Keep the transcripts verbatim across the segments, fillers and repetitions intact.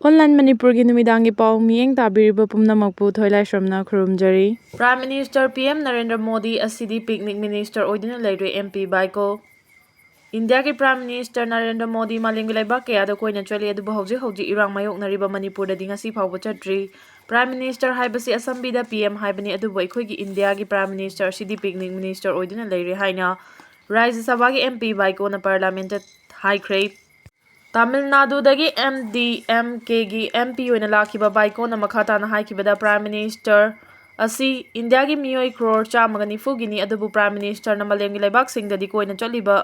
Online ꯃꯅꯤꯄꯨꯔꯒꯤ ꯅꯨꯃꯤꯗꯥꯡꯒꯤ ꯄꯥꯎ ꯃꯤꯠꯌꯦꯡ ꯇꯥꯕꯤꯔꯤꯕ ꯄꯨꯝꯅꯃꯛꯄꯨ ꯊꯣꯏꯂꯥꯏꯁ꯭ꯔꯝꯅ ꯈꯨꯔꯨꯝꯖꯔꯤ꯫ Prime Minister P M Narendra Modi ꯑꯁꯤꯗꯤ picnic minister ꯑꯣꯏꯗꯨꯅ ꯂꯩꯔꯦ꯫ M P ꯕꯥꯏꯀꯣ꯫ ꯏꯟꯗꯤꯌꯥꯒꯤ Prime Minister ꯅꯔꯦꯟꯗ꯭ꯔ ꯃꯣꯗꯤ ꯃꯥꯂꯦꯝꯒꯤ ꯂꯩꯕꯥꯛ ꯀꯌꯥꯗ ꯀꯣꯏꯅ ꯆꯠꯂꯤ, ꯑꯗꯨꯕꯨ ꯍꯧꯖꯤꯛ ꯍꯧꯖꯤꯛ ꯏꯔꯥꯡ ꯃꯥꯌꯣꯛꯅꯔꯤꯕ ꯃꯅꯤꯄꯨꯔꯗꯗꯤ ꯉꯁꯤ ꯐꯥꯎꯕ ꯆꯠꯇ꯭ꯔꯤ꯫ Prime Minister ꯍꯥꯏꯕꯁꯤ ꯑꯁꯝꯕꯤꯗ P M ꯍꯥꯏꯕꯅꯤ, ꯑꯗꯨꯕꯨ ꯑꯩꯈꯣꯏꯒꯤ ꯏꯟꯗꯤꯌꯥꯒꯤ Prime Minister ꯑꯁꯤꯗꯤ picnic minister ꯑꯣꯏꯗꯨꯅ ꯂꯩꯔꯦ ꯍꯥꯏꯅ ꯔꯥꯖ꯭ꯌ ꯁꯚꯥꯒꯤ M P ꯕꯥꯏꯀꯣꯅ Parliament ꯍꯥꯏꯈ꯭ꯔꯦ꯫ Tamil ꯅꯥꯗꯨꯗꯒꯤ M D M Kꯒꯤ M P ꯑꯣꯏꯅ ꯂꯥꯛꯈꯤꯕ ꯕꯥꯏꯀꯣꯅ ꯃꯈꯥ ꯇꯥꯅ ꯍꯥꯏꯈꯤꯕꯗ, Prime Minister ꯑꯁꯤ ꯏꯟꯗꯤꯌꯥꯒꯤ ꯃꯤꯑꯣꯏ ꯀ꯭ꯔꯣꯔ ꯆꯥꯝꯃꯒ ꯅꯤꯐꯨꯒꯤꯅꯤ, ꯑꯗꯨꯕꯨ Prime Ministerꯅ ꯃꯥꯂꯦꯝꯒꯤ ꯂꯩꯕꯥꯛꯁꯤꯡꯗꯗꯤ ꯀꯣꯏꯅ ꯆꯠꯂꯤꯕ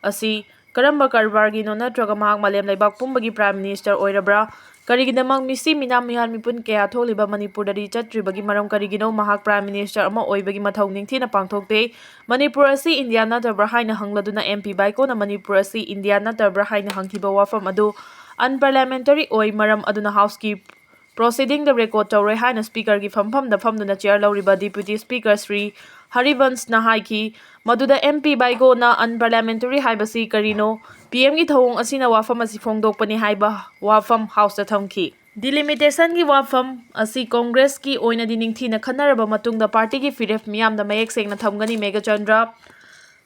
ꯑꯁꯤ ꯀꯔꯝꯕ ꯀꯔꯕꯥꯔꯒꯤꯅꯣ? ꯅꯠꯇ꯭ꯔꯒ ꯃꯍꯥꯛ ꯃꯥꯂꯦꯝ ꯂꯩꯕꯥꯛ ꯄꯨꯝꯕꯒꯤ Prime Minister ꯑꯣꯏꯔꯕ꯭ꯔꯥ? ꯀꯔꯤꯒꯤꯗꯃꯛ ꯃꯤꯁꯤ ꯃꯤꯅꯥ ꯃꯤꯍꯥꯟ ꯃꯤꯄꯨꯟ ꯀꯌꯥ ꯊꯣꯛꯂꯤꯕ ꯃꯅꯤꯄꯨꯔꯗꯗꯤ ꯆꯠꯇ꯭ꯔꯤꯕꯒꯤ ꯃꯔꯝ ꯀꯔꯤꯒꯤꯅꯣ? ꯃꯍꯥꯛ Prime Minister ꯑꯃ ꯑꯣꯏꯕꯒꯤ ꯃꯊꯧ ꯅꯤꯡꯊꯤꯅ ꯄꯥꯡꯊꯣꯛꯇꯦ꯫ ꯃꯅꯤꯄꯨꯔ ꯑꯁꯤ ꯏꯟꯗꯤꯌꯥ ꯅꯠꯇꯕ꯭ꯔꯥ ꯍꯥꯏꯅ ꯍꯪꯂꯗꯨꯅ M P ꯕꯥꯏꯀꯣꯅ ꯃꯅꯤꯄꯨꯔ ꯑꯁꯤ ꯏꯟꯗꯤꯌꯥ ꯅꯠꯇꯕ꯭ꯔꯥ ꯍꯥꯏꯅ ꯍꯪꯈꯤꯕ ꯋꯥꯐꯝ ꯑꯗꯨ unparliamentary ꯑꯣꯏ, ꯃꯔꯝ ꯑꯗꯨꯅ Houseꯀꯤ proceedingꯗ record ꯇꯧꯔꯣꯏ ꯍꯥꯏꯅ Speakerꯒꯤ ꯐꯝꯐꯝꯗ ꯐꯝꯗꯨꯅ chair ꯂꯧꯔꯤꯕ Deputy Speaker ꯁ꯭ꯔꯤ ꯍꯔꯤꯕꯟꯁꯅ ꯍꯥꯏꯈꯤ꯫ ꯃꯗꯨꯗ M P ꯕꯥꯏꯀꯣꯅ unparliamentary ꯍꯥꯏꯕꯁꯤ ꯀꯔꯤꯅꯣ? P Mꯒꯤ ꯊꯧꯑꯣꯡ ꯑꯁꯤꯅ ꯋꯥꯐꯝ ꯑꯁꯤ ꯐꯣꯡꯗꯣꯛꯄꯅꯤ ꯍꯥꯏꯕ ꯋꯥꯐꯝ Houseꯇ ꯊꯝꯈꯤ꯫ Delimitationꯒꯤ ꯋꯥꯐꯝ ꯑꯁꯤ Congressꯀꯤ ꯑꯣꯏꯅꯗꯤ ꯅꯤꯡꯊꯤꯅ ꯈꯟꯅꯔꯕ ꯃꯇꯨꯡꯗ partyꯒꯤ ꯐꯤꯔꯦꯞ ꯃꯤꯌꯥꯝꯗ ꯃꯌꯦꯛ ꯁꯦꯡꯅ ꯊꯝꯒꯅꯤ꯫ Meghachandra.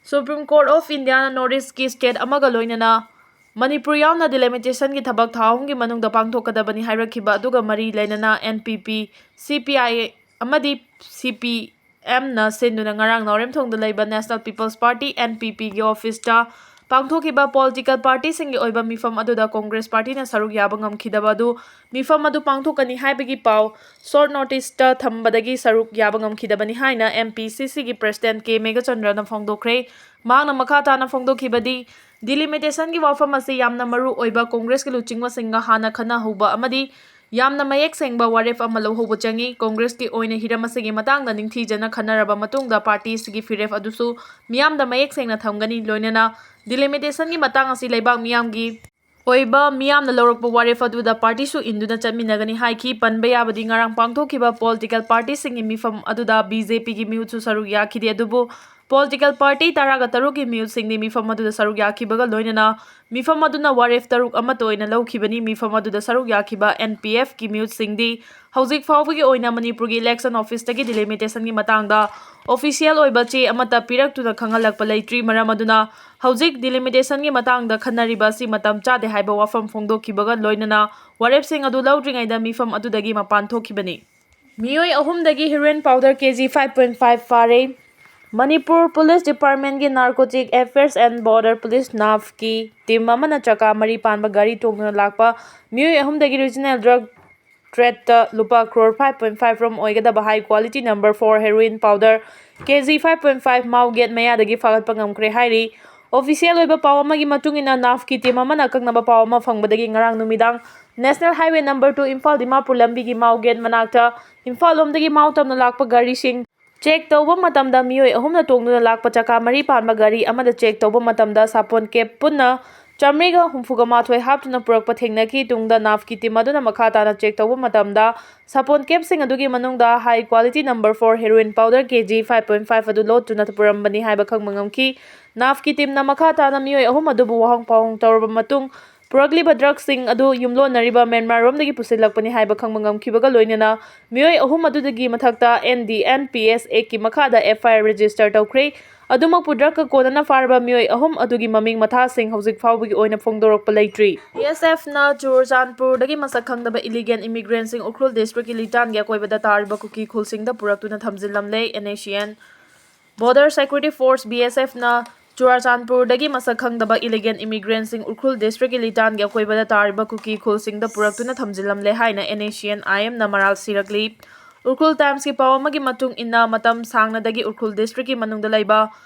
Supreme Court of Indiaꯅ North Eastꯀꯤ state ꯑꯃꯒ ꯂꯣꯏꯅꯅ ꯃꯅꯤꯄꯨꯔ ꯌꯥꯎꯅ delimitationꯒꯤ ꯊꯕꯛ ꯊꯥ ꯑꯍꯨꯝꯒꯤ ꯃꯅꯨꯡꯗ ꯄꯥꯡꯊꯣꯛꯀꯗꯕꯅꯤ ꯍꯥꯏꯔꯛꯈꯤꯕ ꯑꯗꯨꯒ ꯃꯔꯤ ꯂꯩꯅꯅ N P P, C P I ꯑꯃꯗꯤ C P Mꯅ ꯁꯤꯟꯗꯨꯅ ꯉꯔꯥꯡ ꯅꯥꯎꯔꯦꯝꯊꯣꯡꯗ ꯂꯩꯕ National People's Party, N P Pꯒꯤ officeꯇ ꯄꯥꯡꯊꯣꯛꯈꯤꯕ political partyꯁꯤꯡꯒꯤ ꯑꯣꯏꯕ ꯃꯤꯐꯝ ꯑꯗꯨꯗ Congress partyꯅ ꯁꯔꯨꯛ ꯌꯥꯕ ꯉꯝꯈꯤꯗꯕ ꯑꯗꯨ ꯃꯤꯐꯝ ꯑꯗꯨ ꯄꯥꯡꯊꯣꯛꯀꯅꯤ ꯍꯥꯏꯕꯒꯤ ꯄꯥꯎ short noticeꯇ ꯊꯝꯕꯗꯒꯤ ꯁꯔꯨꯛ ꯌꯥꯕ ꯉꯝꯈꯤꯗꯕꯅꯤ ꯍꯥꯏꯅ M P C Cꯒꯤ President K ꯃꯦꯘꯆꯟꯗ꯭ꯔꯅ ꯐꯣꯡꯗꯣꯛꯈ꯭ꯔꯦ꯫ ꯃꯍꯥꯛꯅ ꯃꯈꯥ ꯇꯥꯅ ꯐꯣꯡꯗꯣꯛꯈꯤꯕꯗꯤ, delimitationꯒꯤ ꯋꯥꯐꯝ ꯑꯁꯤ ꯌꯥꯝꯅ ꯃꯔꯨ ꯑꯣꯏꯕ Congressꯀꯤ ꯂꯨꯆꯤꯡꯕꯁꯤꯡꯒ ꯍꯥꯟꯅ ꯈꯟꯅꯍꯧꯕ ꯑꯃꯗꯤ ꯌꯥꯝꯅ ꯃꯌꯦꯛ ꯁꯦꯡꯕ ꯋꯥꯔꯦꯞ ꯑꯃ ꯂꯧꯍꯧꯕ ꯆꯪꯏ꯫ Congressꯀꯤ ꯑꯣꯏꯅ ꯍꯤꯔꯝ ꯑꯁꯤꯒꯤ ꯃꯇꯥꯡꯗ ꯅꯤꯡꯊꯤꯖꯅ ꯈꯟꯅꯔꯕ ꯃꯇꯨꯡꯗ party ꯑꯁꯤꯒꯤ ꯐꯤꯔꯦꯞ ꯑꯗꯨꯁꯨ ꯃꯤꯌꯥꯝꯗ ꯃꯌꯦꯛ ꯁꯦꯡꯅ ꯊꯝꯒꯅꯤ꯫ ꯂꯣꯏꯅꯅ delimitationꯒꯤ ꯃꯇꯥꯡ ꯑꯁꯤ ꯂꯩꯕꯥꯛ ꯃꯤꯌꯥꯝꯒꯤ ꯑꯣꯏꯕ ꯃꯤꯌꯥꯝꯅ ꯂꯧꯔꯛꯄ ꯋꯥꯔꯦꯞ ꯑꯗꯨꯗ partyꯁꯨ ꯏꯟꯗꯨꯅ ꯆꯠꯃꯤꯟꯅꯒꯅꯤ ꯍꯥꯏꯈꯤ꯫ ꯄꯟꯕ ꯌꯥꯕꯗꯤ, ꯉꯔꯥꯡ ꯄꯥꯡꯊꯣꯛꯈꯤꯕ political partyꯁꯤꯡꯒꯤ ꯃꯤꯐꯝ ꯑꯗꯨꯗ B J Pꯒꯤ ꯃꯤꯍꯨꯠꯁꯨ ꯁꯔꯨꯛ ꯌꯥꯈꯤꯗꯦ, ꯑꯗꯨꯕꯨ Political party ꯇꯔꯥꯒ ꯇꯔꯨꯛꯀꯤ ꯃꯤꯍꯨꯠꯁꯤꯡꯗꯤ ꯃꯤꯐꯝ ꯑꯗꯨꯗ ꯁꯔꯨꯛ ꯌꯥꯈꯤꯕꯒ ꯂꯣꯏꯅꯅ ꯃꯤꯐꯝ ꯑꯗꯨꯅ ꯋꯥꯔꯦꯞ ꯇꯔꯨꯛ ꯑꯃꯠꯇ ꯑꯣꯏꯅ ꯂꯧꯈꯤꯕꯅꯤ꯫ ꯃꯤꯐꯝ ꯑꯗꯨꯗ ꯁꯔꯨꯛ ꯌꯥꯈꯤꯕ N P F ꯀꯤ ꯃꯤꯍꯨꯠꯁꯤꯡꯗꯤ ꯍꯧꯖꯤꯛ ꯐꯥꯎꯕꯒꯤ ꯑꯣꯏꯅ ꯃꯅꯤꯄꯨꯔꯒꯤ election office ꯇꯒꯤ delimitation ꯒꯤ ꯃꯇꯥꯡꯗ official ꯑꯣꯏꯕ ꯆꯦ ꯑꯃꯠꯇ ꯄꯤꯔꯛꯇꯨꯅ ꯈꯪꯍꯜꯂꯛꯄ ꯂꯩꯇ꯭ꯔꯤ꯫ ꯃꯔꯝ ꯑꯗꯨꯅ ꯍꯧꯖꯤꯛ delimitation ꯒꯤ ꯃꯇꯥꯡꯗ ꯈꯟꯅꯔꯤꯕ ꯑꯁꯤ ꯃꯇꯝ ꯆꯥꯗꯦ ꯍꯥꯏꯕ ꯋꯥꯐꯝ ꯐꯣꯡꯗꯣꯛꯈꯤꯕꯒ ꯂꯣꯏꯅꯅ ꯋꯥꯔꯦꯞꯁꯤꯡ ꯑꯗꯨ ꯂꯧꯗ꯭ꯔꯤꯉꯩꯗ ꯃꯤꯐꯝ ꯑꯗꯨꯗꯒꯤ ꯃꯄꯥꯟ ꯊꯣꯛꯈꯤꯕꯅꯤ꯫ ꯃꯤꯑꯣꯏ ꯑꯍꯨꯝꯗꯒꯤ heroin powder K G five point five ꯐꯥꯔꯦ꯫ ꯃꯅꯤꯄꯨꯔ Police Department ꯀꯤ Narcotic Affairs and Border Police, NAPH ꯀꯤ team ꯑꯃꯅ ꯆꯀꯥ ꯃꯔꯤ ꯄꯥꯟꯕ ꯒꯥꯔꯤ ꯇꯣꯡꯗꯨꯅ ꯂꯥꯛꯄ ꯃꯤꯑꯣꯏ ꯑꯍꯨꯝꯗꯒꯤ regional drug trade ꯇ ꯂꯨꯄꯥ crore five point five ꯔꯣꯝ ꯑꯣꯏꯒꯗꯕ high quality number four heroin powder K G five point five ꯃꯥꯎꯒꯦꯠ ꯃꯌꯥꯗꯒꯤ ꯐꯥꯒꯠꯄ ꯉꯝꯈ꯭ꯔꯦ ꯍꯥꯏꯔꯤ꯫ Official ꯑꯣꯏꯕ ꯄꯥꯎ ꯑꯃꯒꯤ ꯃꯇꯨꯡ ꯏꯟꯅ, NAPH ꯀꯤ team ꯑꯃꯅ ꯑꯀꯛꯅꯕ ꯄꯥꯎ ꯑꯃ ꯐꯪꯕꯗꯒꯤ ꯉꯔꯥꯡ ꯅꯨꯃꯤꯗꯥꯡ National Highway number two, Imphal Dimapur ꯂꯝꯕꯤꯒꯤ ꯃꯥꯎꯒꯦꯠ ꯃꯅꯥꯛꯇ ꯏꯝꯐꯥꯜ ꯂꯣꯝꯗꯒꯤ ꯃꯥꯎ ꯇꯝꯅ ꯂꯥꯛꯄ ꯒꯥꯔꯤꯁꯤꯡ check ꯇꯧꯕ ꯃꯇꯝꯗ ꯃꯤꯑꯣꯏ ꯑꯍꯨꯝꯅ ꯇꯣꯡꯗꯨꯅ ꯂꯥꯛꯄ ꯆꯀꯥ ꯃꯔꯤ ꯄꯥꯟꯕ ꯒꯥꯔꯤ ꯑꯃꯗ check ꯇꯧꯕ ꯃꯇꯝꯗ ꯁꯥꯄꯣꯟ cap ꯄꯨꯟꯅ ꯆꯥꯃꯔꯤꯒ ꯍꯨꯝꯐꯨꯒ ꯃꯥꯊꯣꯏ ꯍꯥꯞꯇꯨꯅ ꯄꯨꯔꯛꯄ ꯊꯦꯡꯅꯈꯤ꯫ ꯇꯨꯡꯗ NAPH ꯀꯤ team ꯑꯗꯨꯅ ꯃꯈꯥ ꯇꯥꯅ check ꯇꯧꯕ ꯃꯇꯝꯗ ꯁꯥꯄꯣꯟ cap ꯁꯤꯡ ꯑꯗꯨꯒꯤ ꯃꯅꯨꯡꯗ high quality number four heroin powder K G five point five ꯑꯗꯨ ꯂꯣꯠꯇꯨꯅ ꯄꯨꯔꯝꯕꯅꯤ ꯍꯥꯏꯕ ꯈꯪꯕ ꯉꯝꯈꯤ꯫ NAPH ꯀꯤ team ꯅ ꯃꯈꯥ ꯇꯥꯅ ꯃꯤꯑꯣꯏ ꯑꯍꯨꯝ ꯑꯗꯨꯕꯨ ꯋꯥꯍꯪ ꯄꯥꯎꯍꯪ ꯇꯧꯔꯕ ꯃꯇꯨꯡ, ꯄꯨꯔꯛꯂꯤꯕ drug ꯁꯤꯡ ꯑꯗꯨ ꯌꯨꯝꯂꯣꯟꯅꯔꯤꯕ ꯃ꯭ꯌꯥꯟꯃꯥꯔ ꯔꯣꯝꯗꯒꯤ ꯄꯨꯁꯤꯜꯂꯛꯄꯅꯤ ꯍꯥꯏꯕ ꯈꯪꯕ ꯉꯝꯈꯤꯕꯒ ꯂꯣꯏꯅꯅ ꯃꯤꯑꯣꯏ ꯑꯍꯨꯝ ꯑꯗꯨꯗꯒꯤ ꯃꯊꯛꯇ N D N P S Act ꯀꯤ ꯃꯈꯥꯗ F I R register ꯇꯧꯈ꯭ꯔꯦ꯫ ꯑꯗꯨꯃꯛꯄꯨ, drug ꯀ ꯀꯣꯟꯅꯅ ꯐꯥꯔꯕ ꯃꯤꯑꯣꯏ ꯑꯍꯨꯝ ꯑꯗꯨꯒꯤ ꯃꯃꯤꯡ ꯃꯊꯥꯁꯤꯡ ꯍꯧꯖꯤꯛ ꯐꯥꯎꯕꯒꯤ ꯑꯣꯏꯅ ꯐꯣꯡꯗꯣꯔꯛꯄ ꯂꯩꯇ꯭ꯔꯤ꯫ B S F ꯅ ꯆꯨꯔꯆꯥꯟꯄꯨꯔꯗꯒꯤ ꯃꯁꯛ ꯈꯪꯗꯕ illegal immigrant ꯁꯤꯡ ꯎꯈ꯭ꯔꯨꯜ district ꯀꯤ ꯂꯤꯇꯥꯟꯒꯤ ꯑꯀꯣꯏꯕꯗ ꯇꯥꯔꯤꯕ ꯀꯨꯀꯤ ꯈꯨꯜꯁꯤꯡꯗ ꯄꯨꯔꯛꯇꯨꯅ ꯊꯝꯖꯤꯜꯂꯝꯂꯦ꯫ N S C N Border Security Force, B S F ꯅ ꯆꯨꯔꯆꯥꯟꯄꯨꯔꯗꯒꯤ ꯃꯁꯛ ꯈꯪꯗꯕ illegal immigrant ꯁꯤꯡ ꯎꯈ꯭ꯔꯨꯜ district ꯀꯤ ꯂꯤꯇꯥꯟꯒꯤ ꯑꯀꯣꯏꯕꯗ ꯇꯥꯔꯤꯕ ꯀꯨꯀꯤ ꯈꯨꯜꯁꯤꯡꯗ ꯄꯨꯔꯛꯇꯨꯅ ꯊꯝꯖꯤꯜꯂꯝꯂꯦ ꯍꯥꯏꯅ N S C N I M ꯅ ꯃꯔꯥꯜ ꯁꯤꯔꯛꯂꯤ꯫ ꯎꯈ꯭ꯔꯨꯜ Times ꯀꯤ ꯄꯥꯎ ꯑꯃꯒꯤ ꯃꯇꯨꯡ ꯏꯟꯅ, ꯃꯇꯝ ꯁꯥꯡꯅꯗꯒꯤ ꯎꯈ꯭ꯔꯨꯜ district ꯀꯤ ꯃꯅꯨꯡꯗ ꯂꯩꯕ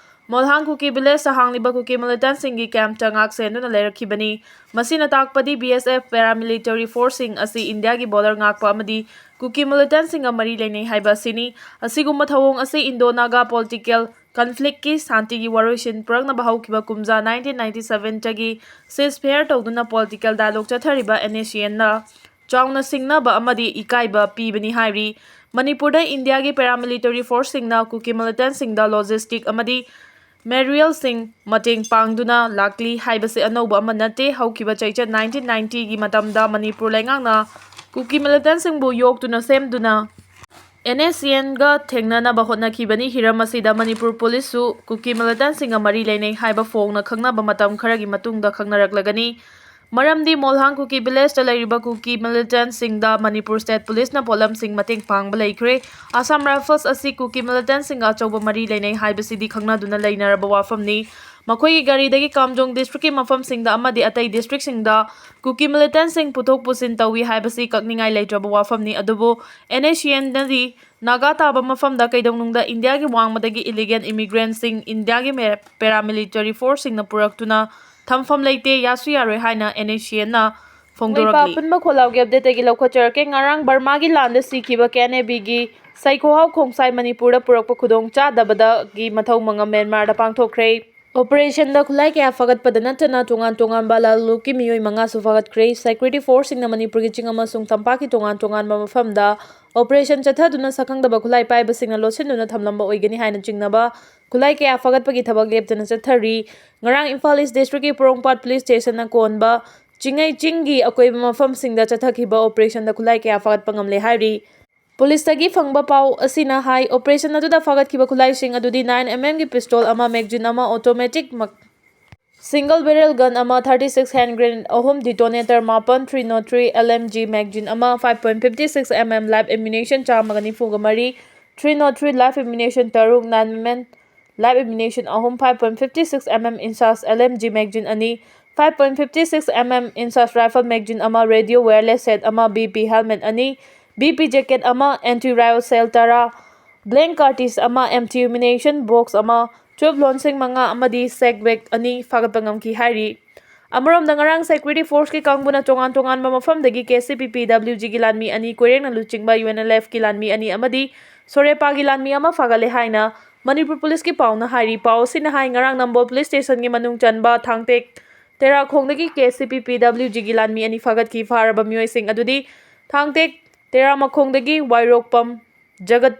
ꯃꯣꯜꯍꯥꯡ ꯀꯨꯀꯤ village ꯇ ꯍꯥꯡꯂꯤꯕ ꯀꯨꯀꯤ militant ꯁꯤꯡꯒꯤ camp ꯇ ꯉꯥꯛ ꯁꯦꯟꯗꯨꯅ ꯂꯩꯔꯛꯈꯤꯕꯅꯤ꯫ ꯃꯁꯤꯅ ꯇꯥꯛꯄꯗꯤ B S F paramilitary force ꯁꯤꯡ ꯑꯁꯤ ꯏꯟꯗꯤꯌꯥꯒꯤ border ꯉꯥꯛꯄ ꯑꯃꯗꯤ ꯀꯨꯀꯤ militant ꯁꯤꯡꯒ ꯃꯔꯤ ꯂꯩꯅꯩ ꯍꯥꯏꯕ ꯑꯁꯤꯅꯤ꯫ ꯑꯁꯤꯒꯨꯝꯕ ꯊꯧꯑꯣꯡ ꯑꯁꯤ Indo-Naga political conflict ꯀꯤ ꯁꯥꯟꯇꯤꯒꯤ ꯋꯥꯔꯣꯏꯁꯤꯟ ꯄꯨꯔꯛꯅꯕ ꯍꯧꯈꯤꯕ ꯀꯨꯝꯖꯥ nineteen ninety seven ꯇꯒꯤ ceasefire ꯇꯧꯗꯨꯅ political dialogue ꯆꯠꯊꯔꯤꯕ N S C N ꯅ ꯆꯥꯎꯅ ꯁꯤꯡꯅꯕ ꯑꯃꯗꯤ ꯏꯀꯥꯏꯕ ꯄꯤꯕꯅꯤ ꯍꯥꯏꯔꯤ꯫ ꯃꯅꯤꯄꯨꯔꯗ ꯏꯟꯗꯤꯌꯥꯒꯤ ꯄꯦꯔꯥꯃꯤꯂꯤꯇꯔꯤ ꯐꯣꯔꯁꯁꯤꯡꯅ ꯀꯨꯀꯤ ꯃꯤꯂꯤꯇꯦꯟꯁꯤꯡꯗ ꯂꯣꯖꯤꯁꯇꯤꯛ ꯑꯃꯗꯤ ꯃꯦꯔꯤꯌꯦꯜꯁꯤꯡ ꯃꯇꯦꯡ ꯄꯥꯡꯗꯨꯅ ꯂꯥꯛꯂꯤ ꯍꯥꯏꯕꯁꯤ ꯑꯅꯧꯕ ꯑꯃ ꯅꯠꯇꯦ꯫ ꯍꯧꯈꯤꯕ ꯆꯩꯆꯠ ꯅꯥꯏꯟꯇꯤꯟ ꯅꯥꯏꯟꯇꯤꯒꯤ ꯃꯇꯝꯗ ꯃꯅꯤꯄꯨꯔ ꯂꯩꯉꯥꯛꯅ ꯀꯨꯀꯤ ꯃꯤꯂꯤꯇꯦꯟꯁꯤꯡꯕꯨ ꯌꯣꯛꯇꯨꯅ ꯁꯦꯝꯗꯨꯅ ꯑꯦꯟ ꯑꯦꯁ ꯁꯤ ꯑꯦꯟꯒ ꯊꯦꯡꯅꯅꯕ ꯍꯣꯠꯅꯈꯤꯕꯅꯤ꯫ ꯍꯤꯔꯝ ꯑꯁꯤꯗ ꯃꯅꯤꯄꯨꯔ ꯄꯨꯂꯤꯁꯁꯨ ꯀꯨꯀꯤ ꯃꯤꯂꯤꯇꯦꯟꯁꯤꯡꯒ ꯃꯔꯤ ꯂꯩꯅꯩ ꯍꯥꯏꯕ ꯐꯣꯡꯅ ꯈꯪꯅꯕ ꯃꯇꯝ ꯈꯔꯒꯤ ꯃꯇꯨꯡꯗ ꯈꯪꯅꯔꯛꯂꯒꯅꯤ꯫ ꯃꯔꯝꯗꯤ ꯃꯣꯜꯍꯥꯡ ꯀꯨꯀꯤ ꯚꯤꯂꯦꯖꯇ ꯂꯩꯔꯤꯕ ꯀꯨꯀꯤ ꯃꯤꯂꯤꯇꯦꯟꯁꯤꯡꯗ ꯃꯅꯤꯄꯨꯔ ꯁ꯭ꯇꯦꯠ ꯄꯨꯂꯤꯁꯅ ꯄꯣꯠꯂꯝꯁꯤꯡ ꯃꯇꯦꯡ ꯄꯥꯡꯕ ꯂꯩꯈ꯭ꯔꯦ꯫ ꯑꯁꯥꯝ ꯔꯥꯏꯐꯜꯁ ꯑꯁꯤ ꯀꯨꯀꯤ ꯃꯤꯂꯤꯇꯦꯟꯁꯤꯡꯒ ꯑꯆꯧꯕ ꯃꯔꯤ ꯂꯩꯅꯩ ꯍꯥꯏꯕꯁꯤꯗꯤ ꯈꯪꯅꯗꯨꯅ ꯂꯩꯅꯔꯕ ꯋꯥꯐꯝꯅꯤ꯫ ꯃꯈꯣꯏꯒꯤ ꯒꯥꯔꯤꯗꯒꯤ ꯀꯥꯝꯖꯣꯡ ꯗꯤꯁꯇ꯭ꯔꯤꯛꯀꯤ ꯃꯐꯝꯁꯤꯡꯗ ꯑꯃꯗꯤ ꯑꯇꯩ ꯗꯤꯁꯇ꯭ꯔꯤꯛꯁꯤꯡꯗ ꯀꯨꯀꯤ ꯃꯤꯂꯤꯇꯦꯟꯁꯤꯡ ꯄꯨꯊꯣꯛ ꯄꯨꯁꯤꯟ ꯇꯧꯏ ꯍꯥꯏꯕꯁꯤ ꯀꯛꯅꯤꯡꯉꯥꯏ ꯂꯩꯇ꯭ꯔꯕ ꯋꯥꯐꯝꯅꯤ꯫ ꯑꯗꯨꯕꯨ ꯑꯦꯟ ꯑꯦꯁ ꯁꯤ ꯑꯦꯟꯅꯗꯤ ꯅꯥꯒꯥ ꯇꯥꯕ ꯃꯐꯝꯗ ꯀꯩꯗꯧꯅꯨꯡꯗ ꯏꯟꯗꯤꯌꯥꯒꯤ ꯋꯥꯡꯃꯗꯒꯤ ꯏꯂꯤꯒꯦꯜ ꯏꯃꯤꯒ꯭ꯔꯦꯟꯁꯤꯡ ꯏꯟꯗꯤꯌꯥꯒꯤ ꯃꯦ-, ꯄꯦꯔꯥꯃꯤꯂꯤꯇꯔꯤ ꯐꯣꯔꯁꯁꯤꯡꯅ ꯄꯨꯔꯛꯇꯨꯅ ꯊꯝꯐꯝ ꯂꯩꯇꯦ, ꯌꯥꯁꯨ ꯌꯥꯔꯣꯏ ꯍꯥꯏꯅ ꯑꯦꯟ ꯑꯦꯁ ꯁꯤ ꯑꯦꯟꯅ ꯃꯩꯄꯥ ꯐꯣꯡꯗꯣꯔꯛꯂꯤ꯫ ꯑꯄꯨꯟꯕ ꯈꯣꯜꯂꯥꯎꯒꯤ ꯑꯞꯗꯦꯠꯇꯒꯤ ꯂꯧꯈꯠꯆꯔꯛꯀꯦ꯫ ꯉꯔꯥꯡ ꯕꯔꯃꯥꯒꯤ ꯂꯥꯟꯗ ꯁꯤꯈꯤꯕ ꯀꯦ ꯑꯦꯟ ꯑꯦ ꯕꯤꯒꯤ ꯁꯩꯈꯣꯍꯥꯎ ꯈꯣꯡꯁꯥꯏ ꯃꯅꯤꯄꯨꯔꯗ ꯄꯨꯔꯛꯄ ꯈꯨꯗꯣꯡ ꯆꯥꯗꯕꯗꯒꯤ ꯃꯊꯧ ꯃꯉꯝ ꯃ꯭ꯌꯥꯟꯃꯥꯔꯗ ꯄꯥꯡꯊꯣꯛꯈ꯭ꯔꯦ꯫ ꯑꯣꯄꯔꯦꯁꯟꯗ ꯈꯨꯠꯂꯥꯏ ꯀꯌꯥ ꯐꯒꯠꯄꯗ ꯅꯠꯇꯅ ꯇꯣꯉꯥꯟ ꯇꯣꯉꯥꯟꯕ ꯂꯥꯂꯣꯡꯒꯤ ꯃꯤꯑꯣꯏ ꯃꯉꯥꯁꯨ ꯐꯒꯠꯈ꯭ꯔꯦ꯫ ꯁꯦꯀ꯭ꯌꯨꯔꯤꯇꯤ ꯐꯣꯔꯁꯁꯤꯡꯅ ꯃꯅꯤꯄꯨꯔꯒꯤ ꯆꯤꯡ ꯑꯃꯁꯨꯡ ꯇꯝꯄꯥꯛꯀꯤ ꯇꯣꯉꯥꯟ ꯇꯣꯉꯥꯟꯕ ꯃꯐꯝꯗ ꯑꯣꯄꯔꯦꯁꯟ ꯆꯠꯊꯗꯨꯅ ꯁꯛꯈꯪꯗꯕ ꯈꯨꯠꯂꯥꯏ ꯄꯥꯏꯕꯁꯤꯡꯅ ꯂꯣꯠꯁꯤꯟꯗꯨꯅ ꯊꯝꯂꯝꯕ ꯑꯣꯏꯒꯅꯤ ꯍꯥꯏꯅ ꯆꯤꯡꯅꯕ ꯈꯨꯠꯂꯥꯏ ꯀꯌꯥ ꯐꯒꯠꯄꯒꯤ ꯊꯕꯛ ꯂꯦꯞꯇꯅ ꯆꯠꯊꯔꯤ꯫ ꯉꯔꯥꯡ ꯏꯝꯐꯥꯜ ꯏꯁ ꯗꯤꯁꯇ꯭ꯔꯤꯛꯀꯤ ꯄꯣꯔꯣꯝꯄꯥꯠ ꯄꯨꯂꯤꯁ ꯁ꯭ꯇꯦꯁꯟꯅ ꯀꯣꯟꯕ ꯆꯤꯡꯉꯩ ꯆꯤꯡꯒꯤ ꯑꯀꯣꯏꯕ ꯃꯐꯝꯁꯤꯡꯗ ꯆꯠꯊꯈꯤꯕ ꯑꯣꯄꯔꯦꯁꯟꯗ ꯈꯨꯠꯂꯥꯏ ꯀꯌꯥ ꯐꯒꯠꯄ ꯉꯝꯂꯦ ꯍꯥꯏꯔꯤ꯫ ꯄꯨꯂꯤꯁꯇꯒꯤ ꯐꯪꯕ ꯄꯥꯎ ꯑꯁꯤꯅ ꯍꯥꯏ, ꯑꯣꯄꯔꯦꯁꯟ ꯑꯗꯨꯗ ꯐꯥꯒꯠꯈꯤꯕ ꯈꯨꯠꯂꯥꯏꯁꯤꯡ ꯑꯗꯨꯗꯤ ꯅꯥꯏꯟ ꯑꯦꯝ ꯑꯦꯝꯒꯤ ꯄꯤꯁꯇꯣꯜ ꯑꯃ, ꯃꯦꯒꯖꯤꯟ ꯑꯃ, ꯑꯣꯇꯣꯃꯦꯇꯤꯛ ꯃꯛ-, ꯁꯤꯡꯒꯜ ꯕꯦꯔꯦꯜ ꯒꯟ ꯑꯃ, ꯊꯥꯔꯇꯤ ꯁꯤꯛꯁ ꯍꯦꯟ ꯒ꯭ꯔꯦꯅꯦꯗ ꯑꯍꯨꯝ, ꯗꯤꯇꯣꯅꯦꯇꯔ ꯃꯥꯄꯟ, three not three L M G magazine ꯑꯃ, five point fifty six M M live ammunition ꯆꯥꯝꯃꯒ ꯅꯤꯐꯨꯒ ꯃꯔꯤ, three not three live ammunition ꯇꯔꯨꯛ, nine M M live ammunition ꯑꯍꯨꯝ, five point fifty six M M INSAS L M G magazine ꯑꯅꯤ, five point fifty six M M INSAS rifle magazine ꯑꯃ, radio wireless set ꯑꯃ, B P helmet ꯑꯅꯤ, B P jacket ꯑꯃ, anti rifle shell ꯇꯔꯥ, blank cartridge ꯑꯃ, empty ammunition box ꯑꯃ, twelve ꯂꯣꯟꯁꯤꯡ ꯃꯉꯥ ꯑꯃꯗꯤ ꯁꯦꯛ ꯕꯦꯒ ꯑꯅꯤ ꯐꯥꯒꯠꯄ ꯉꯝꯈꯤ ꯍꯥꯏꯔꯤ꯫ ꯑꯃꯔꯣꯝꯗ, ꯉꯔꯥꯡ ꯁꯦꯀ꯭ꯌꯨꯔꯤꯇꯤ ꯐꯣꯔꯁꯀꯤ ꯀꯥꯡꯕꯨꯅ ꯇꯣꯉꯥꯟ ꯇꯣꯉꯥꯟꯕ ꯃꯐꯝꯗꯒꯤ ꯀꯦ ꯁꯤ ꯄꯤ ꯄꯤ ꯗꯕ꯭ꯂꯤꯎ ꯖꯤꯒꯤ ꯂꯥꯟꯃꯤ ꯑꯅꯤ, ꯀꯣꯏꯔꯦꯡꯅ ꯂꯨꯆꯤꯡꯕ ꯌꯨ ꯑꯦꯟ ꯑꯦꯜ ꯑꯦꯐꯀꯤ ꯂꯥꯟꯃꯤ ꯑꯅꯤ ꯑꯃꯗꯤ ꯁꯣꯔꯦꯄꯥꯒꯤ ꯂꯥꯟꯃꯤ ꯑꯃ ꯐꯥꯒꯠꯂꯦ ꯍꯥꯏꯅ ꯃꯅꯤꯄꯨꯔ ꯄꯨꯂꯤꯁꯀꯤ ꯄꯥꯎꯅ ꯍꯥꯏꯔꯤ꯫ ꯄꯥꯎ ꯑꯁꯤꯅ ꯍꯥꯏ, ꯉꯔꯥꯡ ꯅꯝꯕꯣꯜ ꯄꯨꯂꯤꯁ ꯁ꯭ꯇꯦꯁꯟꯒꯤ ꯃꯅꯨꯡ ꯆꯟꯕ ꯊꯥꯡꯇꯦꯛ ꯇꯦꯔꯥꯈꯣꯡꯗꯒꯤ ꯀꯦ ꯁꯤ ꯄꯤ ꯄꯤ ꯗꯕ꯭ꯂꯤꯎ ꯖꯤꯒꯤ ꯂꯥꯟꯃꯤ ꯑꯅꯤ ꯐꯥꯒꯠꯈꯤ꯫ ꯐꯥꯔꯕ ꯃꯤꯑꯣꯏꯁꯤꯡ ꯑꯗꯨꯗꯤ ꯊꯥꯡꯇꯦꯛ ꯇꯦꯔꯥꯃꯈꯣꯡꯗꯒꯤ ꯋꯥꯏꯔꯣꯛꯄꯝ ꯖꯒꯠ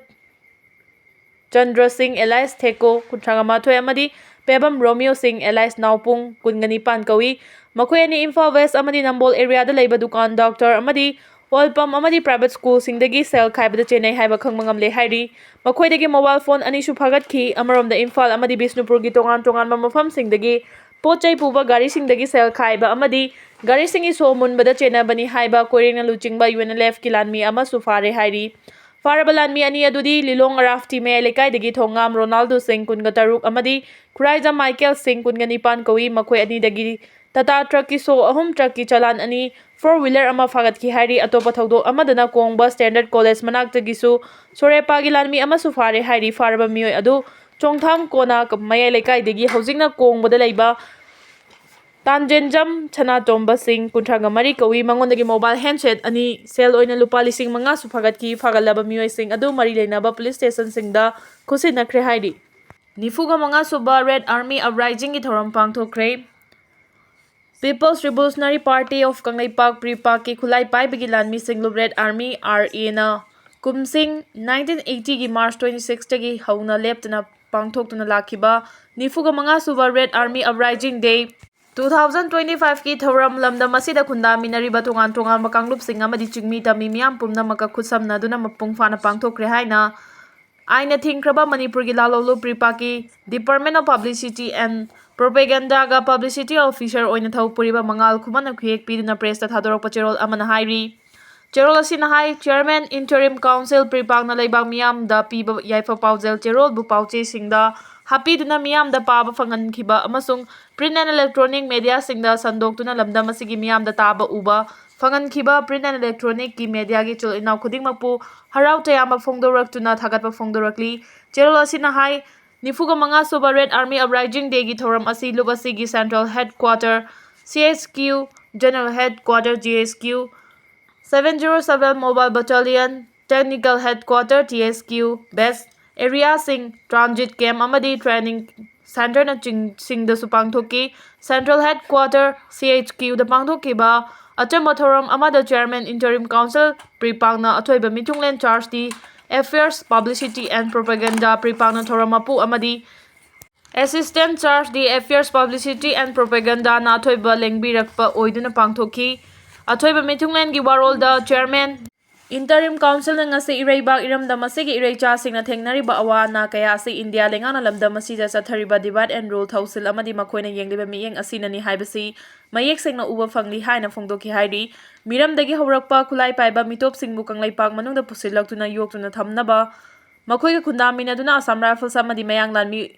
ꯆꯟꯗ꯭ꯔ ꯁꯤꯡ alias ꯊꯦꯀꯣ, ꯀꯨꯟꯊ꯭ꯔꯥ ꯃꯥꯊꯣꯏ ꯑꯃꯗꯤ ꯄꯦꯕꯝ ꯔꯣꯃꯤꯌꯣ ꯁꯤꯡ alias ꯅꯥꯎꯄꯨꯡ, ꯀꯨꯟꯒ ꯅꯤꯄꯥꯟ ꯀꯧꯏ꯫ ꯃꯈꯣꯏ ꯑꯅꯤ ꯏꯝꯐꯥꯜ ꯋꯦꯁ ꯑꯃꯗꯤ ꯅꯝꯕꯣꯜ ꯑꯦꯔꯤꯌꯥꯗ ꯂꯩꯕ ꯗꯨꯀꯥꯟ, ꯗꯣꯛꯇꯔ ꯑꯃꯗꯤ ꯑꯣꯏꯜ ꯄꯝ ꯑꯃꯗꯤ ꯄ꯭ꯔꯥꯏꯚꯦꯠ ꯁ꯭ꯀꯨꯜꯁꯤꯡꯗꯒꯤ ꯁꯦꯜ ꯈꯥꯏꯕꯗ ꯆꯦꯟꯅꯩ ꯍꯥꯏꯕ ꯈꯪꯕ ꯉꯝꯂꯦ ꯍꯥꯏꯔꯤ꯫ ꯃꯈꯣꯏꯗꯒꯤ ꯃꯣꯕꯥꯏꯜ ꯐꯣꯟ ꯑꯅꯤꯁꯨ ꯐꯥꯒꯠꯈꯤ꯫ ꯑꯃꯔꯣꯝꯗ ꯏꯝꯐꯥꯜ ꯑꯃꯗꯤ ꯕꯤꯁꯅꯨꯄꯨꯔꯒꯤ ꯇꯣꯉꯥꯟ ꯇꯣꯉꯥꯟꯕ ꯃꯐꯝꯁꯤꯡꯗꯒꯤ ꯄꯣꯠ ꯆꯩ ꯄꯨꯕ ꯒꯥꯔꯤꯁꯤꯡꯗꯒꯤ ꯁꯦꯜ ꯈꯥꯏꯕ ꯑꯃꯗꯤ ꯒꯥꯔꯤꯁꯤꯡꯒꯤ ꯁꯣ ꯃꯨꯟꯕꯗ ꯆꯦꯟꯅꯕꯅꯤ ꯍꯥꯏꯕ ꯀꯣꯏꯔꯦꯡꯅ ꯂꯨꯆꯤꯡꯕ UNLFꯀꯤ ꯂꯥꯟꯃꯤ ꯑꯃꯁꯨ ꯐꯥꯔꯦ ꯍꯥꯏꯔꯤ꯫ ꯐꯥꯔꯕ ꯂꯥꯟꯃꯤ ꯑꯅꯤ ꯑꯗꯨꯗꯤ ꯂꯤꯂꯣꯡ ꯑꯔꯥꯐꯇꯤ ꯃꯌꯥꯏ ꯂꯩꯀꯥꯏꯗꯒꯤ ꯊꯣꯡꯉꯥꯝ ꯔꯣꯅꯥꯜꯗꯣ ꯁꯤꯡ, ꯀꯨꯟꯒ ꯇꯔꯨꯛ, ꯑꯃꯗꯤ ꯈꯨꯔꯥꯏꯖꯝ ꯃꯥꯏꯀꯦꯜ ꯁꯤꯡ, ꯀꯨꯟꯒ ꯅꯤꯄꯥꯟ ꯀꯧꯏ꯫ ꯃꯈꯣꯏ ꯑꯅꯤꯗꯒꯤ ꯇꯥꯇꯥ ꯇ꯭ꯔꯛꯀꯤ ꯁꯣ ꯑꯍꯨꯝ, ꯇ꯭ꯔꯛꯀꯤ ꯆꯂꯥꯟ ꯑꯅꯤ, ꯐꯣꯔ ꯋꯤꯂꯔ ꯑꯃ ꯐꯥꯒꯠꯈꯤ ꯍꯥꯏꯔꯤ꯫ ꯑꯇꯣꯞꯄ ꯊꯧꯗꯣꯛ ꯑꯃꯗꯅ ꯀꯣꯡꯕ ꯁ꯭ꯇꯦꯟꯗꯔꯗ ꯀꯣꯂꯦꯖ ꯃꯅꯥꯛꯇꯒꯤꯁꯨ ꯁꯣꯔꯦꯄꯥꯒꯤ ꯂꯥꯟꯃꯤ ꯑꯃꯁꯨ ꯐꯥꯔꯦ ꯍꯥꯏꯔꯤ꯫ ꯐꯥꯔꯕ ꯃꯤꯑꯣꯏ ꯑꯗꯨ ꯆꯣꯡꯊꯥꯝ ꯀꯣꯅꯥ ꯃꯌꯥꯏ ꯂꯩꯀꯥꯏꯗꯒꯤ ꯍꯧꯖꯤꯛꯅ ꯀꯣꯡꯕꯗ ꯂꯩꯕ ꯇꯥꯟꯖꯦꯟꯖꯝ ꯁꯅꯥꯇꯣꯝꯕ ꯁꯤꯡ, ꯀꯨꯟꯊ꯭ꯔꯥꯒ ꯃꯔꯤ ꯀꯧꯏ꯫ ꯃꯉꯣꯟꯗꯒꯤ ꯃꯣꯕꯥꯏꯜ ꯍꯦꯟꯁꯦꯠ ꯑꯅꯤ, ꯁꯦꯜ ꯑꯣꯏꯅ ꯂꯨꯄꯥ ꯂꯤꯁꯤꯡ ꯃꯉꯥꯁꯨ ꯐꯥꯒꯠꯈꯤ꯫ ꯐꯥꯒꯠꯂꯕ ꯃꯤꯑꯣꯏꯁꯤꯡ ꯑꯗꯨ ꯃꯔꯤ ꯂꯩꯅꯕ ꯄꯨꯂꯤꯁ ꯁ꯭ꯇꯦꯁꯟꯁꯤꯡꯗ ꯈꯨꯠꯁꯤꯟꯅꯈ꯭ꯔꯦ ꯍꯥꯏꯔꯤ꯫ ꯅꯤꯐꯨꯒ ꯃꯉꯥ ꯁꯨꯕ ꯔꯦꯗ ꯑꯥꯔꯃꯤ ꯑꯞꯔꯥꯏꯖꯤꯡꯒꯤ ꯊꯧꯔꯝ ꯄꯥꯡꯊꯣꯛꯈ꯭ꯔꯦ꯫ People's Revolutionary Party of Kangleipak, ꯄ꯭ꯔꯤꯄꯥꯛꯀꯤ ꯈꯨꯠꯂꯥꯏ ꯄꯥꯏꯕꯒꯤ ꯂꯥꯟꯃꯤꯁꯤꯡ ꯂꯨꯞ ꯔꯦꯗ ꯑꯥꯔꯃꯤ, RAꯅ ꯀꯨꯝꯁꯤꯡ nineteen eightyꯒꯤ March twenty sixꯇꯒꯤ ꯍꯧꯅ ꯂꯦꯞꯇꯅ ꯄꯥꯡꯊꯣꯛꯇꯨꯅ ꯂꯥꯛꯈꯤꯕ ꯅꯤꯐꯨꯒ ꯃꯉꯥ ꯁꯨꯕ red army uprising day two thousand twenty fiveꯀꯤ ꯊꯧꯔꯝ ꯂꯝꯗꯝ ꯑꯁꯤꯗ ꯈꯨꯟꯗꯥꯃꯤꯟꯅꯔꯤꯕ ꯇꯣꯉꯥꯟ ꯇꯣꯉꯥꯟꯕ ꯀꯥꯡꯂꯨꯞꯁꯤꯡ ꯑꯃꯗꯤ ꯆꯤꯡꯃꯤ ꯇꯝꯃꯤ ꯃꯤꯌꯥꯝ ꯄꯨꯝꯅꯃꯛꯀ ꯈꯨꯠꯁꯝꯅꯗꯨꯅ ꯃꯄꯨꯡ ꯐꯥꯅ ꯄꯥꯡꯊꯣꯛꯈ꯭ꯔꯦ ꯍꯥꯏꯅ ꯑꯥꯏꯟꯅ ꯊꯤꯡꯈ꯭ꯔꯕ ꯃꯅꯤꯄꯨꯔꯒꯤ ꯂꯥꯂꯣꯡꯂꯨꯞ ꯄ꯭ꯔꯤꯄꯥꯛꯀꯤ Department of Publicity and Propagandaꯒ publicity officer ꯑꯣꯏꯅ ꯊꯕꯛ ꯄꯨꯔꯤꯕ ꯃꯉꯥꯜ ꯈꯨꯃꯟꯅ ꯈꯨꯌꯦꯛ ꯄꯤꯗꯨꯅ pressꯇ ꯊꯥꯗꯣꯔꯛꯄ ꯆꯦꯔꯣꯜ ꯑꯃꯅ ꯍꯥꯏꯔꯤ꯫ ꯆꯦꯔꯣꯜ ꯑꯁꯤꯅ ꯍꯥꯏ, Chairman Interim Council ꯄ꯭ꯔꯤꯄꯥꯛꯅ ꯂꯩꯕꯥꯛ ꯃꯤꯌꯥꯝꯗ ꯄꯤꯕ ꯌꯥꯏꯐ ꯄꯥꯎꯖꯦꯜ ꯆꯦꯔꯣꯜꯕꯨ ꯄꯥꯎꯆꯦꯁꯤꯡꯗ ꯍꯥꯞꯄꯤꯗꯨꯅ ꯃꯤꯌꯥꯝꯗ ꯄꯥꯕ ꯐꯪꯍꯟꯈꯤꯕ ꯑꯃꯁꯨꯡ print and electronic mediaꯁꯤꯡꯗ ꯁꯟꯗꯣꯛꯇꯨꯅ ꯂꯝꯗꯝ ꯑꯁꯤꯒꯤ ꯃꯤꯌꯥꯝꯗ ꯇꯥꯕ ꯎꯕ ꯐꯪꯍꯟꯈꯤꯕ print and electronicꯀꯤ mediaꯒꯤ ꯏꯆꯤꯜ ꯏꯅꯥꯎ ꯈꯨꯗꯤꯡꯃꯛꯄꯨ ꯍꯔꯥꯎ ꯇꯌꯥꯝꯕ ꯐꯣꯡꯗꯣꯔꯛꯇꯨꯅ ꯊꯥꯒꯠꯄ ꯐꯣꯡꯗꯣꯔꯛꯂꯤ꯫ ꯆꯦꯔꯣꯜ ꯑꯁꯤꯅ ꯍꯥꯏ, ꯅꯤꯐꯨꯒ ꯃꯉꯥ ꯁꯨꯕ ꯔꯦꯗ ꯑꯥꯔꯃꯤ ꯑꯞꯔꯥꯏꯖꯤꯡ ꯗꯦꯒꯤ ꯊꯧꯔꯝ ꯑꯁꯤ ꯂꯨꯞ ꯑꯁꯤꯒꯤ Central Headquarter, CHQ, General Headquarter, GHQ, seven zero seven Mobile Battalion, Technical Headquarter, THQ, base areaꯁꯤꯡ, transit camp ꯑꯃꯗꯤ training centreꯅꯆꯤꯡ-, ꯁꯤꯡꯗꯁꯨ ꯄꯥꯡꯊꯣꯛꯈꯤ꯫ Central Headquarter, CHQꯗ ꯄꯥꯡꯊꯣꯛꯈꯤꯕ ꯑꯆꯝꯕ ꯊꯧꯔꯝ ꯑꯃꯗ Chairman Interim Council ꯄ꯭ꯔꯤꯄꯥꯡꯅ ꯑꯊꯣꯏꯕ ꯃꯤꯊꯨꯡꯂꯦꯟ Charge D Affairs Publicity and Propaganda ꯄ꯭ꯔꯤꯄꯥꯡꯅ ꯊꯧꯔꯝ ꯃꯄꯨ ꯑꯃꯗꯤ Assistant Charge D Affairs Publicity and Propagandaꯅ ꯑꯊꯣꯏꯕ ꯂꯦꯡꯕꯤꯔꯛꯄ ꯑꯣꯏꯗꯨꯅ ꯄꯥꯡꯊꯣꯛꯈꯤ꯫ ꯑꯊꯣꯏꯕ ꯃꯤꯊꯨꯡꯂꯦꯟꯒꯤ ꯋꯥꯔꯣꯜꯗ Chairman Interim Councilꯅ ꯉꯁꯤ ꯏꯔꯩꯕꯥꯛ ꯏꯔꯝꯗꯝ ꯑꯁꯤꯒꯤ ꯏꯔꯩꯆꯥꯁꯤꯡꯅ ꯊꯦꯡꯅꯔꯤꯕ ꯑꯋꯥ ꯑꯅꯥ ꯀꯌꯥ ꯑꯁꯤ ꯏꯟꯗꯤꯌꯥ ꯂꯩꯉꯥꯛꯅ ꯂꯝꯗꯝ ꯑꯁꯤꯗ ꯆꯠꯊꯔꯤꯕ divide and rule ꯊꯧꯁꯤꯜ ꯑꯃꯗꯤ ꯃꯈꯣꯏꯅ ꯌꯦꯡꯂꯤꯕ ꯃꯤꯠꯌꯦꯡ ꯑꯁꯤꯅꯅꯤ ꯍꯥꯏꯕꯁꯤ ꯃꯌꯦꯛ ꯁꯦꯡꯅ ꯎꯕ ꯐꯪꯂꯤ ꯍꯥꯏꯅ ꯐꯣꯡꯗꯣꯛꯈꯤ ꯍꯥꯏꯔꯤ꯫ ꯃꯤꯔꯝꯗꯒꯤ ꯍꯧꯔꯛꯄ ꯈꯨꯠꯂꯥꯏ ꯄꯥꯏꯕ ꯃꯤꯇꯣꯞꯁꯤꯡꯕꯨ ꯀꯪꯂꯩꯄꯥꯛ ꯃꯅꯨꯡꯗ ꯄꯨꯁꯤꯜꯂꯛꯇꯨꯅ ꯌꯣꯛꯇꯨꯅ ꯊꯝꯅꯕ ꯃꯈꯣꯏꯒ ꯈꯨꯟꯗꯥꯃꯤꯟꯅꯗꯨꯅ Assam Rifles ꯑꯃꯗꯤ ꯃꯌꯥꯡ ꯂꯥꯟꯃꯤ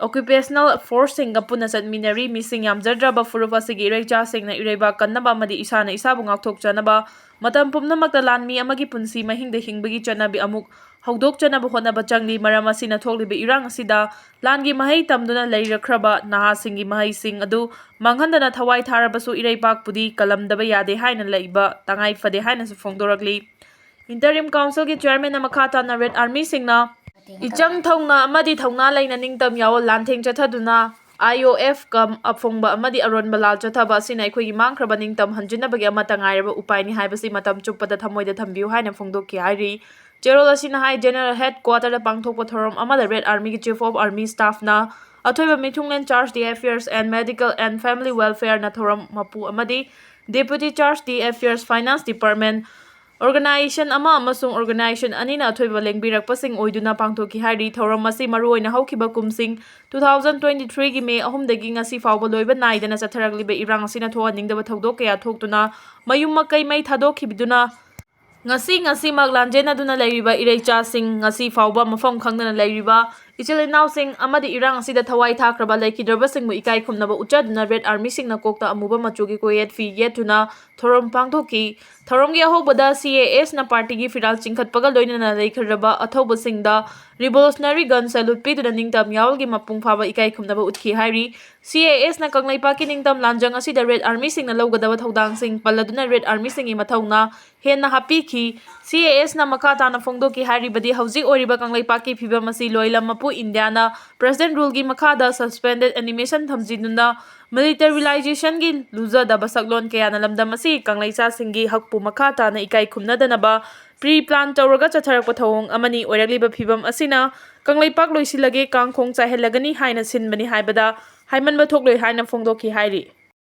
Occupational Forceꯁꯤꯡꯒ ꯄꯨꯟꯅ ꯆꯠꯃꯤꯟꯅꯔꯤ꯫ ꯃꯤꯁꯤꯡ ꯌꯥꯝꯖꯗ꯭ꯔꯕ ꯐꯨꯔꯨꯞ ꯑꯁꯤꯒꯤ ꯏꯔꯩꯆꯥꯁꯤꯡꯅ ꯏꯔꯩꯕꯥꯛ ꯀꯟꯅꯕ ꯑꯃꯗꯤ ꯏꯁꯥꯅ ꯏꯁꯥꯕꯨ ꯉꯥꯛꯊꯣꯛꯆꯅꯕ ꯃꯇꯝ ꯄꯨꯝꯅꯃꯛꯇ ꯂꯥꯟꯃꯤ ꯑꯃꯒꯤ ꯄꯨꯟꯁꯤ ꯃꯍꯤꯡꯗ ꯍꯤꯡꯕꯒꯤ ꯆꯠꯅꯕꯤ ꯑꯃꯨꯛ ꯍꯧꯗꯣꯛꯆꯅꯕ ꯍꯣꯠꯅꯕ ꯆꯪꯂꯤ꯫ ꯃꯔꯝ ꯑꯁꯤꯅ ꯊꯣꯛꯂꯤꯕ ꯏꯔꯥꯡ ꯑꯁꯤꯗ ꯂꯥꯟꯒꯤ ꯃꯍꯩ ꯇꯝꯗꯨꯅ ꯂꯩꯔꯛꯈ꯭ꯔꯕ ꯅꯍꯥꯁꯤꯡꯒꯤ ꯃꯍꯩꯁꯤꯡ ꯑꯗꯨ ꯃꯥꯡꯍꯟꯗꯅ ꯊꯋꯥꯏ ꯊꯥꯔꯕꯁꯨ ꯏꯔꯩꯄꯥꯛꯄꯨꯗꯤ ꯀꯜꯂꯝꯗꯕ ꯌꯥꯗꯦ ꯍꯥꯏꯅ ꯂꯩꯕ ꯇꯉꯥꯏ ꯐꯗꯦ ꯍꯥꯏꯅꯁꯨ ꯐꯣꯡꯗꯣꯔꯛꯂꯤ꯫ Interim Councilꯒꯤ Chairmanꯅ ꯃꯈꯥ ꯇꯥꯅ Red Armyꯁꯤꯡꯅ ꯏꯆꯪ ꯊꯧꯅ ꯑꯃꯗꯤ ꯊꯧꯅꯥ ꯂꯩꯅ ꯅꯤꯡꯇꯝ ꯌꯥꯑꯣꯜ ꯂꯥꯟꯊꯦꯡ ꯆꯠꯊꯗꯨꯅ I O F ꯀꯝ ꯑꯐꯣꯡꯕ ꯑꯃꯗꯤ ꯑꯔꯣꯟꯕ ꯂꯥꯜ ꯆꯠꯊꯕ ꯑꯁꯤꯅ ꯑꯩꯈꯣꯏꯒꯤ ꯃꯥꯡꯈ꯭ꯔꯕ ꯅꯤꯡꯇꯝ ꯍꯟꯖꯤꯟꯅꯕꯒꯤ ꯑꯃꯠꯇ ꯉꯥꯏꯔꯕ ꯎꯄꯥꯏꯅꯤ ꯍꯥꯏꯕꯁꯤ ꯃꯇꯝ ꯆꯨꯞꯄꯗ ꯊꯃꯣꯏꯗ ꯊꯝꯕꯤꯌꯨ ꯍꯥꯏꯅ ꯐꯣꯡꯗꯣꯛꯈꯤ ꯍꯥꯏꯔꯤ꯫ ꯆꯦꯔꯣꯜ ꯑꯁꯤꯅ ꯍꯥꯏ, General Headquarterꯗ ꯄꯥꯡꯊꯣꯛꯄ ꯊꯧꯔꯝ ꯑꯃꯗ Red Armyꯒꯤ Chief of Army Staffꯅ ꯑꯊꯣꯏꯕ ꯃꯤꯊꯨꯡꯂꯦꯟ Charge D Affairs and Medical and Family Welfareꯅ ꯊꯧꯔꯝ ꯃꯄꯨ ꯑꯃꯗꯤ Deputy Charge D Affairs Finance Department Organization ꯑꯃ ꯑꯃꯁꯨꯡ organization ꯑꯅꯤꯅ ꯑꯊꯣꯏꯕ ꯂꯦꯡꯕꯤꯔꯛꯄꯁꯤꯡ ꯑꯣꯏꯗꯨꯅ ꯄꯥꯡꯊꯣꯛꯈꯤ ꯍꯥꯏꯔꯤ꯫ ꯊꯧꯔꯝ ꯑꯁꯤ ꯃꯔꯨꯑꯣꯏꯅ ꯍꯧꯈꯤꯕ ꯀꯨꯝꯁꯤꯡ two thousand twenty threeꯒꯤ May ꯑꯍꯨꯝꯗꯒꯤ ꯉꯁꯤ ꯐꯥꯎꯕ ꯂꯣꯏꯕ ꯅꯥꯏꯗꯅ ꯆꯠꯊꯔꯛꯂꯤꯕ ꯏꯔꯥꯡ ꯑꯁꯤꯅ ꯊꯣꯛꯍꯟꯅꯤꯡꯗꯕ ꯊꯧꯗꯣꯛ ꯀꯌꯥ ꯊꯣꯛꯇꯨꯅ ꯃꯌꯨꯝ ꯃꯀꯩ ꯃꯩ ꯊꯥꯗꯣꯛꯈꯤꯕꯗꯨꯅ ꯉꯁꯤ ꯉꯁꯤꯃꯛ ꯂꯥꯟꯖꯦꯟꯅꯗꯨꯅ ꯂꯩꯔꯤꯕ ꯏꯔꯩꯆꯥꯁꯤꯡ, ꯉꯁꯤ ꯐꯥꯎꯕ ꯃꯐꯝ ꯈꯪꯗꯅ ꯂꯩꯔꯤꯕ ꯏꯆꯤꯜ ꯏꯅꯥꯎꯁꯤꯡ ꯑꯃꯗꯤ ꯏꯔꯥꯡ ꯑꯁꯤꯗ ꯊꯋꯥꯏ ꯊꯥꯈ꯭ꯔꯕ ꯂꯩꯈꯤꯗ꯭ꯔꯕꯁꯤꯡꯕꯨ ꯏꯀꯥꯏ ꯈꯨꯝꯅꯕ ꯎꯠꯆꯗꯨꯅ Red Armyꯁꯤꯡꯅ ꯀꯣꯛꯇ ꯑꯃꯨꯕ ꯃꯆꯨꯒꯤ ꯀꯣꯌꯦꯠ ꯐꯤ ꯌꯦꯠꯇꯨꯅ ꯊꯧꯔꯝ ꯄꯥꯡꯊꯣꯛꯈꯤ꯫ ꯊꯧꯔꯝꯒꯤ ꯑꯍꯧꯕꯗ C A Sꯅ partyꯒꯤ ꯐꯤꯔꯥꯜ ꯆꯤꯡꯈꯠꯄꯒ ꯂꯣꯏꯅꯅ ꯂꯩꯈ꯭ꯔꯕ ꯑꯊꯧꯕꯁꯤꯡꯗ revolutionary gun salute ꯄꯤꯗꯨꯅ ꯅꯤꯡꯇꯝ ꯌꯥꯑꯣꯜꯒꯤ ꯃꯄꯨꯡ ꯐꯥꯕ ꯏꯀꯥꯏ ꯈꯨꯝꯅꯕ ꯎꯠꯈꯤ ꯍꯥꯏꯔꯤ꯫ C A Sꯅ ꯀꯪꯂꯩꯄꯥꯛꯀꯤ ꯅꯤꯡꯇꯝ ꯂꯥꯟꯖꯪ ꯑꯁꯤꯗ Red Armyꯁꯤꯡꯅ ꯂꯧꯒꯗꯕ ꯊꯧꯗꯥꯡꯁꯤꯡ ꯄꯜꯂꯗꯨꯅ Red Armyꯁꯤꯡꯒꯤ ꯃꯊꯧꯅꯥ ꯍꯦꯟꯅ ꯍꯥꯞꯄꯤꯈꯤ꯫ C A Sꯅ ꯃꯈꯥ ꯇꯥꯅ ꯐꯣꯡꯗꯣꯛꯈꯤ ꯍꯥꯏꯔꯤꯕꯗꯤ ꯍꯧꯖꯤꯛ ꯑꯣꯏꯔꯤꯕ ꯀꯪꯂꯩꯄꯥꯛꯀꯤ ꯐꯤꯕꯝ ꯑꯁꯤ ꯂꯣꯏꯂꯝ ꯃꯤꯠꯄꯨ ꯏꯟꯗꯤꯌꯥꯅ President Ruleꯒꯤ ꯃꯈꯥꯗ Suspended Animation ꯊꯝꯖꯤꯟꯗꯨꯅ Militarizationꯒꯤ ꯂꯨꯖꯗꯕ ꯁꯛꯂꯣꯟ ꯀꯌꯥꯅ ꯂꯝꯗꯝ ꯑꯁꯤ ꯀꯪꯂꯩꯆꯥꯁꯤꯡꯒꯤ ꯍꯛꯄꯨ ꯃꯈꯥ ꯇꯥꯅ ꯏꯀꯥꯏ ꯈꯨꯝꯅꯗꯅꯕ pre-plan ꯇꯧꯔꯒ ꯆꯠꯊꯔꯛꯄ ꯊꯧꯑꯣꯡ ꯑꯃꯅꯤ꯫ ꯑꯣꯏꯔꯛꯂꯤꯕ ꯐꯤꯕꯝ ꯑꯁꯤꯅ ꯀꯪꯂꯩꯄꯥꯛ ꯂꯣꯏꯁꯤꯜꯂꯒꯦ, ꯀꯥꯡꯈꯣꯡ ꯆꯥꯏꯍꯜꯂꯒꯅꯤ ꯍꯥꯏꯅ ꯁꯤꯟꯕꯅꯤ ꯍꯥꯏꯕꯗ ꯍꯥꯏꯃꯟꯕ ꯊꯣꯛꯂꯣꯏ ꯍꯥꯏꯅ ꯐꯣꯡꯗꯣꯛꯈꯤ ꯍꯥꯏꯔꯤ꯫